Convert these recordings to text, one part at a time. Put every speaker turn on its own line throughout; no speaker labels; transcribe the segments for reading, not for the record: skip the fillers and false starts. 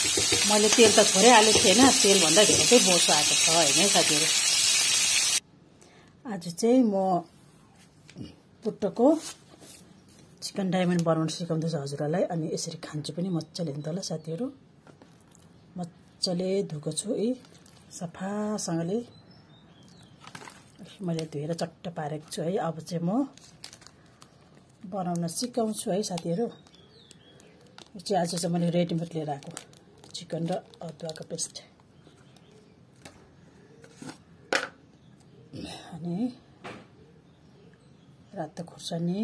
मैले तेल त थोरै हालेको थिएन, तेलभन्दा धेरै चाहिँ बोसो आएको छ होइन साथीहरू। आज चाहिँ म पुट्टोको चिकन डायमन्ड बनाउन सिकाउँदैछु हजुरहरूलाई। अनि यसरी खान्छु पनि मजाले नि त ल साथीहरू। मजाले धोएको छु है सफासँगले, मैले धोएर चट्ट पारेको छु है। अब चाहिँ म बनाउन सिकाउँछु है साथीहरू। यो चाहिँ आज चाहिँ मैले रेडीमेड लिएर आएको चिकन र अदुवाको पेस्ट। अनि रातो खुर्सानी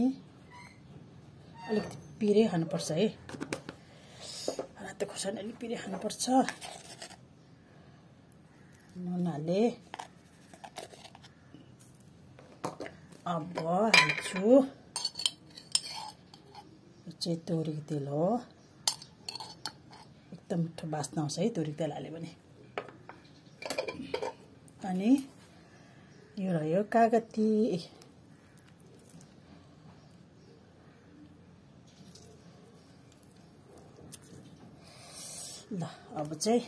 अलिकति पिरे खानुपर्छ है, रातो खुर्सानी अलिक पिरे खानुपर्छ। नुन हाले। अब हाल्छु यो चाहिँ तोरीको तेल हो, एकदम मिठो बास्ना आउँछ है तोरीको तेल हाल्यो भने। अनि यो रह्यो कागती। ल अब चाहिँ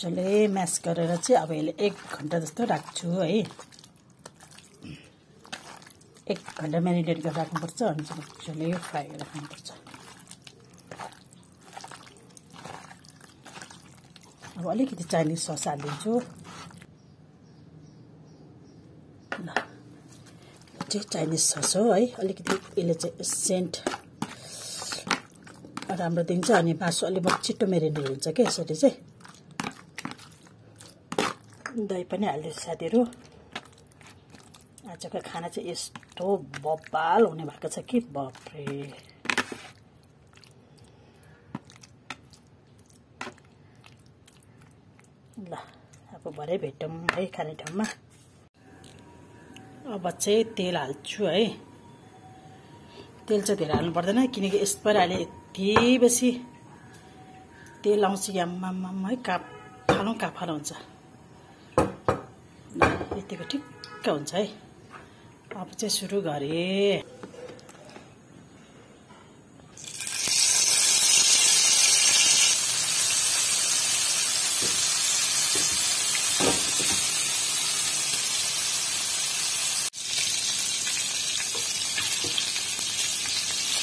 मजाले म्यास गरेर चाहिँ अब यसले 1 घन्टा जस्तो राख्छु है। 1 घन्टा म्यारिनेट गरेर राख्नुपर्छ। अनि चाहिँ मजाले फ्राई गरेर राख्नुपर्छ। अब अलिकति चाइनिज सस हालिदिन्छु। ल चाहिँ चाइनिज सस हो है, अलिकति यसले चाहिँ सेन्ट राम्रो दिन्छ। अनि मासु अलिक छिट्टो मेरिनेट हुन्छ क्या यसरी चाहिँ। दही पनि हालिदिन्छु साथीहरू। आजको खाना चाहिँ यस्तो बब्बाल हुने भएको छ कि बाफ्रे। ल अब भरे भेटौँ है खाने ठाउँमा। अब चाहिँ तेल हाल्छु है। तेल चाहिँ धेरै हाल्नु पर्दैन किनकि यसबाट अहिले यति बेसी तेल आउँछ कि आम्मामा है, काफालो हुन्छ। यतिको ठिक्क हुन्छ है। अब चाहिँ सुरु गरेँ।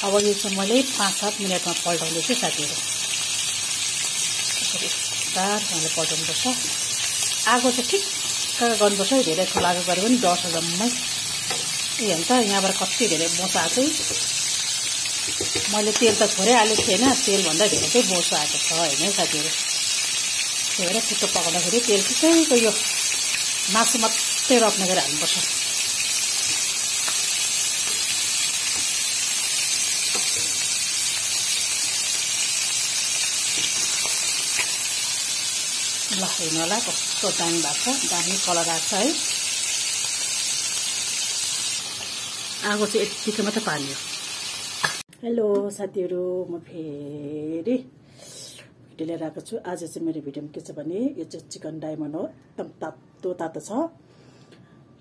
अब यो चाहिँ मैले 5-7 मिनटमा पल्टाउँदैछु साथीहरू। यसरी तारसँगले पल्टाउनुपर्छ। आगो चाहिँ ठिक्क गर्नुपर्छ। धेरै ठुलो आगो गऱ्यो भने डढ्छ जम्मै। ए हेर्नु त यहाँबाट कति धेरै बोसो आएको। मैले तेल त थोरै हालेको थिएन, तेलभन्दा धेरै चाहिँ बोसो आएको छ होइन साथीहरू। त्यही भएर छिटो पकाउँदाखेरि तेल ठिकैको यो मासु मात्रै रोप्ने गरी हाल्नुपर्छ। ल हेर्नु होला कस्तो दामी भएको छ, दामी कलर आएको छ है। आगो चाहिँ यतिकै मात्रै पार्ने हो। हेलो साथीहरू, म फेरि भिडियो लिएर आएको छु। आज चाहिँ मेरो भिडियोमा के छ भने यो चाहिँ चिकन डायमन्ड हो, एकदम तातो तातो छ।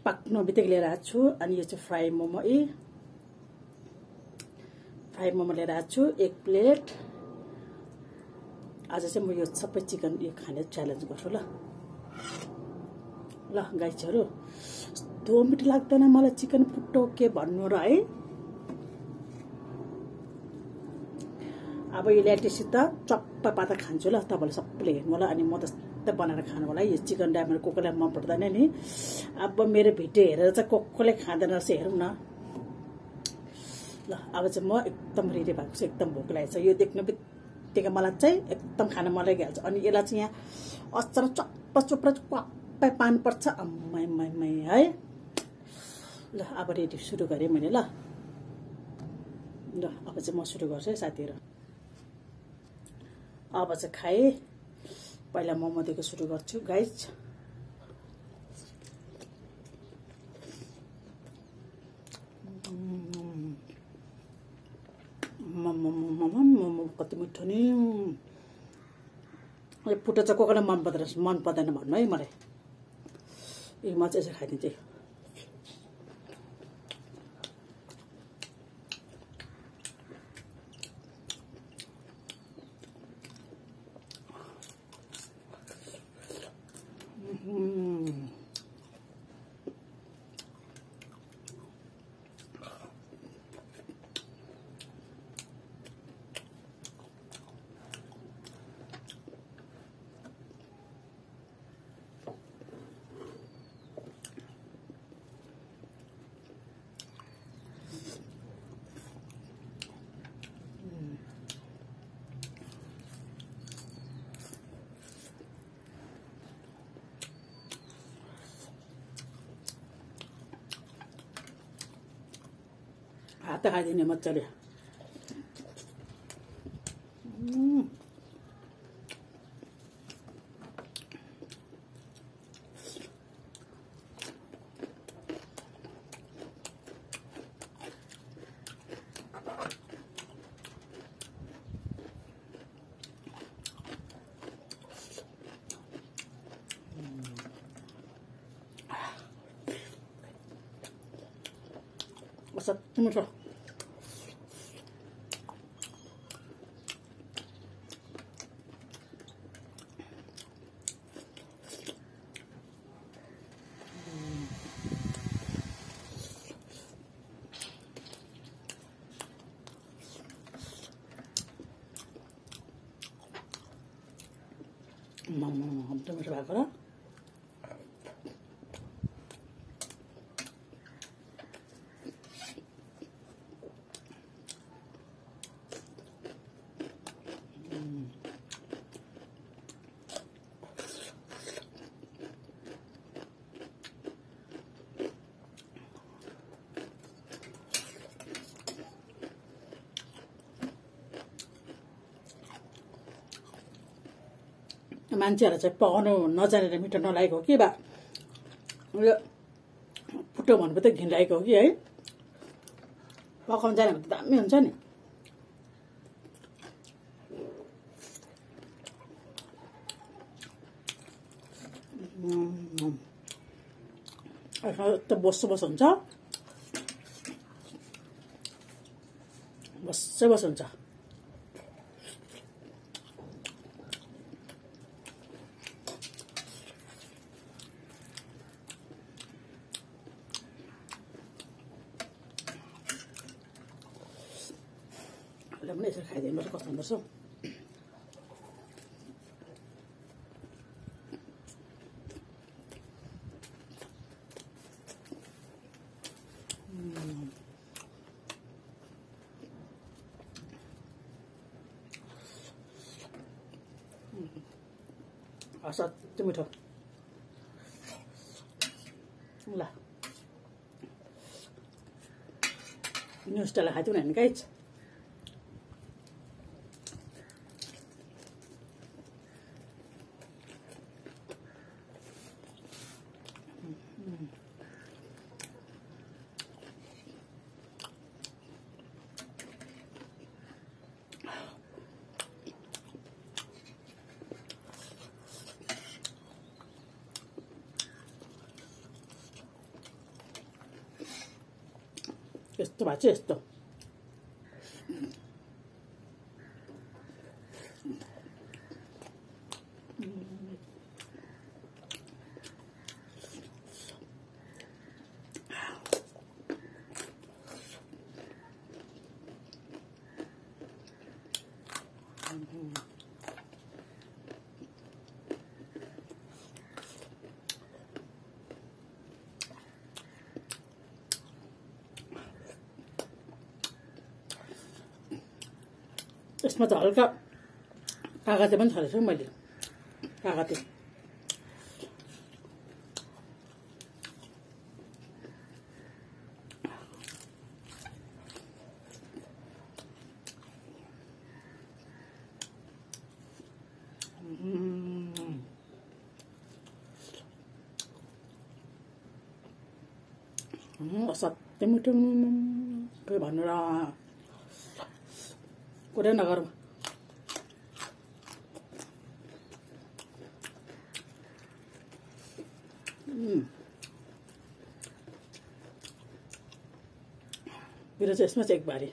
पाक्नु बित्तिकै लिएर आएको छु। अनि यो चाहिँ फ्राई मोमो लिएर आएको छु 1 प्लेट। आज चाहिँ म यो सबै चिकन यो खाने च्यालेन्ज गर्छु। ल गाइजहरू, यस्तो मिठो लाग्दैन मलाई चिकन पुट्टो के भन्नु र है। अब यो ल्याटिसित चप्पा पाता खान्छु ल, तपाईँले सबैले हेर्नु होला। अनि म त्यस्तै बनाएर खानु होला। यो चिकन डायमन्ड कोकोलाई मन पर्दैन नि। अब मेरो भिडियो हेरेर चाहिँ कोकोले खाँदैन रहेछ, हेरौँ न। ल अब चाहिँ म एकदम रेडी भएको छु, एकदम भोक लागेको छ। यो देख्नु बित्तिकै मलाई चाहिँ एकदम खान मन लागिहाल्छ। अनि यसलाई चाहिँ यहाँ अचार चप्पा चुप्रा क्वाप्पै पार्नुपर्छ। अम्मै है। ल अब रेडी सुरु गरेँ मैले। ल अब चाहिँ म सुरु गर्छु है साथीहरू। अब चाहिँ खाएँ। पहिला मोमोदेखि सुरु गर्छु गाइज। मोमो कति मिठो नि। यो पुट्टो चाहिँ कोही मन पर्दैन भन्नु है मलाई। यो म चाहिँ यसरी खाइदिन्छु। हात खाइदिने मजाले असाध्यै मिठो एकदम मिठो भएको र मान्छेहरूलाई चाहिँ पकाउनु नजानेर मिठो नलागेको हो कि बा यो फुटो भन्नु त घिन लागेको हो कि है पकाउनु जाने भने त दामी हुन्छ नि यस्तो बस्छ हुन्छ बस्छ हुन्छ पनि यसरी खाइदिनु पर्छ कस्तो हुँदो रहेछ असाध्यै मिठो ल न्युस्टालाई खाइदिउँ न गाइज यस्तो भएको चाहिँ यस्तो यसमा त हल्का कागती पनि छरेछु मैले कागती असाध्यै मिठो के भन्नु र कुरै नगरौँ मेरो चाहिँ यसमा चाहिँ एक बारी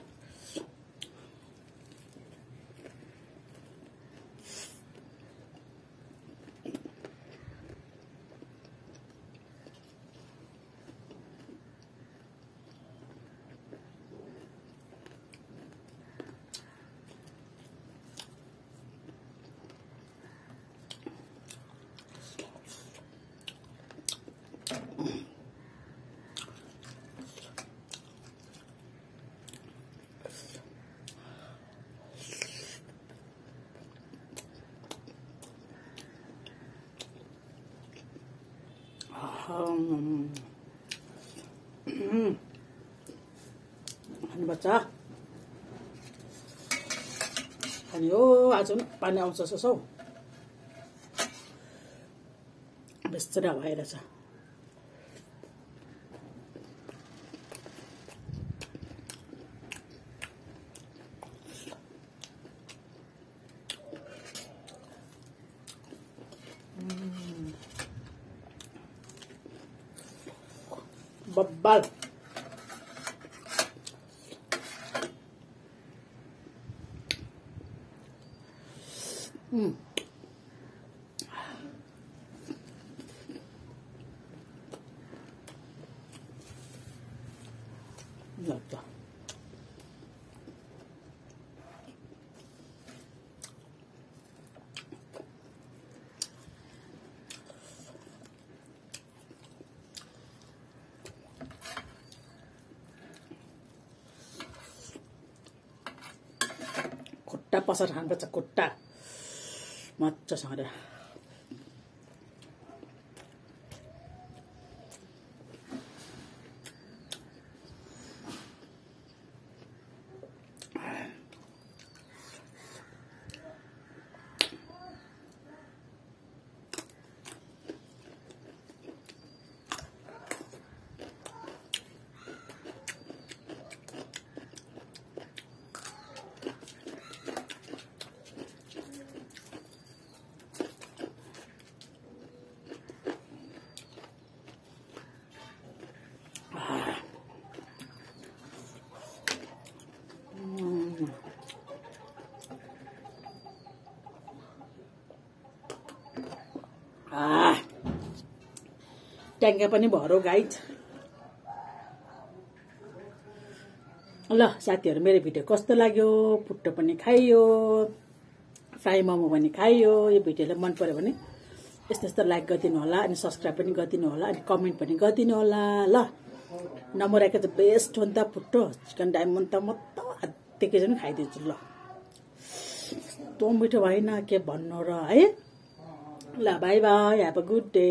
खानुपर्छ अनि हो आज पनि पानी आउँछ सो बेस्रा भएर छ बब्बाल लाग्छ खुट्टा पसर खानुपर्छ खुट्टा मजासँग ट्याङ्गा पनि भरो गाइज ल साथीहरु मेरो भिडियो कस्तो लाग्यो पुट्टो पनि खाइयो फ्राई मोमो पनि खाइयो यो भिडियोलाई मन पर्यो भने यस्तो लाइक गरिदिनु होला अनि सब्स्क्राइब पनि गरिदिनु होला अनि कमेन्ट पनि गरिदिनु होला ल नमरेको चाहिँ बेस्ट हो नि त पुट्टो चिकन डायमन्ड त म त हात्तेकै पनि खाइदिन्छु ल तो मिठो भएन के भन्नु र है ल bye bye have a good day